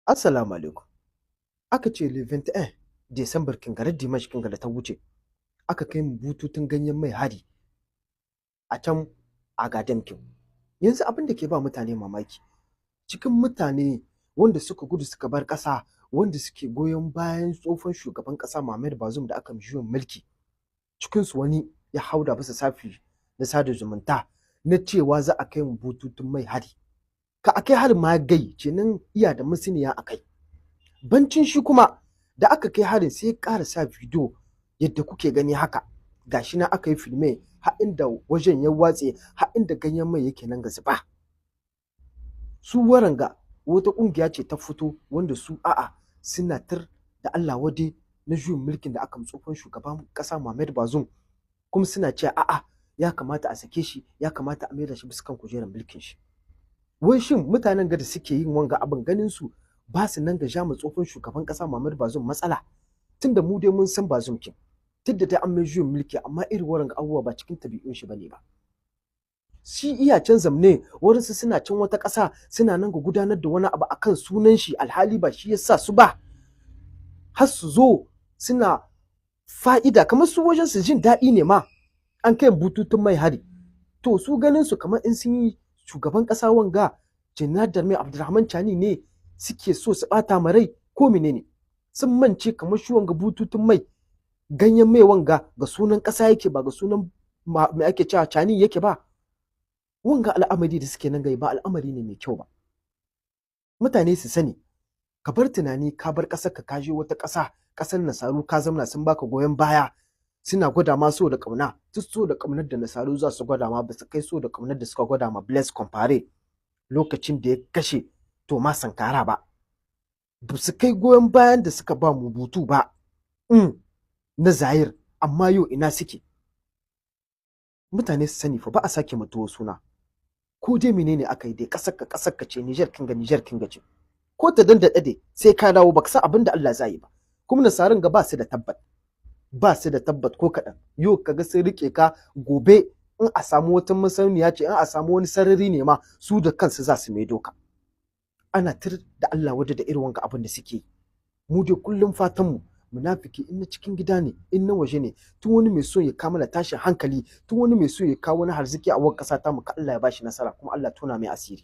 Assalamu alaikum. Aka ce le 21 Desambar kinga dimanche kinga da ta wuce, aka kai mu bututun ganyen mai hari a can Agadem kin. Yanzu abin da ke ba mutane mamaki, cikin mutane wanda suka gudu suka bar ƙasa, wanda suke goyon bayan tsohon shugaban ƙasa Muhammadu Bazoum da aka juyin mulki, cikinsu wani ya hauda bisa safi na sada zumunta na cewa za a kai mu bututun mai hari. Ka a kai harin ma gai kenan iya da masaniya a kai. Bancin shi kuma da aka kai harin, sai ya ƙara sa bidiyo yadda kuke gani haka, gashi nan aka yi filme har inda wajen ya watse, har inda ganyen mai yake nan ga zuba. Su waranga wata ƙungiya ce ta fito wanda su a'a suna tir da Allah wade na juyin mulkin da aka tsohon shugaban ƙasa Muhammadu Bazoum, kuma suna cewa a'a, ya kamata a sake shi, ya kamata a maida shi bisa kan kujerar mulkin shi. Wai shin mutanen ga da suke yin wanga abin, ganin su ba su nan ga jama tsohon shugaban ƙasa Muhammadu Bazoum matsala? Tunda mu dai mun san Bazoum kin, tunda dai an mai juyin mulki, amma irin waranga abubuwa ba cikin tabi'un shi bane ba. Shi iya can zamne, warinsu suna can wata ƙasa suna nan ga gudanar da wani abu akan sunan shi, alhali ba shi ya sa su ba, har su zo suna fa'ida kamar su wajen su jin daɗi ne ma an kai bututun mai hari. To, su ganin su kamar in sun yi shugaban ƙasa wanga Janar mai Abdurrahman Chani ne suke so su ɓata ma rai ko menene. Sun mance kamar shi wanga bututun mai, ganyen mai wanga, ga sunan ƙasa yake, ba ga sunan mai ake cewa Chani yake ba. Wanga al'amari da suke nan gai ba al'amari ne mai kyau ba. Mutane su sani, ka bar tunani ka bar ƙasar ka, ka je wata ƙasa, ƙasar nasaru, ka zamna, sun baka goyon baya, suna gwada ma so da ƙauna. Duk so da ƙaunar da nasaru za su gwada ma, ba su kai so da ƙaunar da suka gwada ma Blaise Compaoré lokacin da ya kashe Thomas Sankara ba, ba su kai goyon bayan da suka ba Mobutu ba na Zaire. Amma yau ina suke? Mutane su sani fa, ba a sake mutuwa suna. Ko dai menene aka yi dai, ƙasar ka ƙasar ka ce. Niger kinga Niger kinga ce, ko ta dan daɗe sai ka dawo, baka san abin da Allah zai yi ba. Kuma nasarun ga ba su da tabbat, ba su da tabbat ko kaɗan. Yau kaga sun rike ka, gobe in a samu wata masaniya ce, in a samu wani sarari ne ma, su da kansu za su maido ka. Ana tir da Allah wadda da irin wanga abin da suke yi. Mu dai kullum fatan mu, munafiki, in na cikin gida ne, in na waje ne, tun wani mai so ya kawo mana tashin hankali, tun wani mai so ya kawo wani harziki a wani ƙasa ta mu, ka Allah ya bashi nasara, kuma Allah tona mai asiri.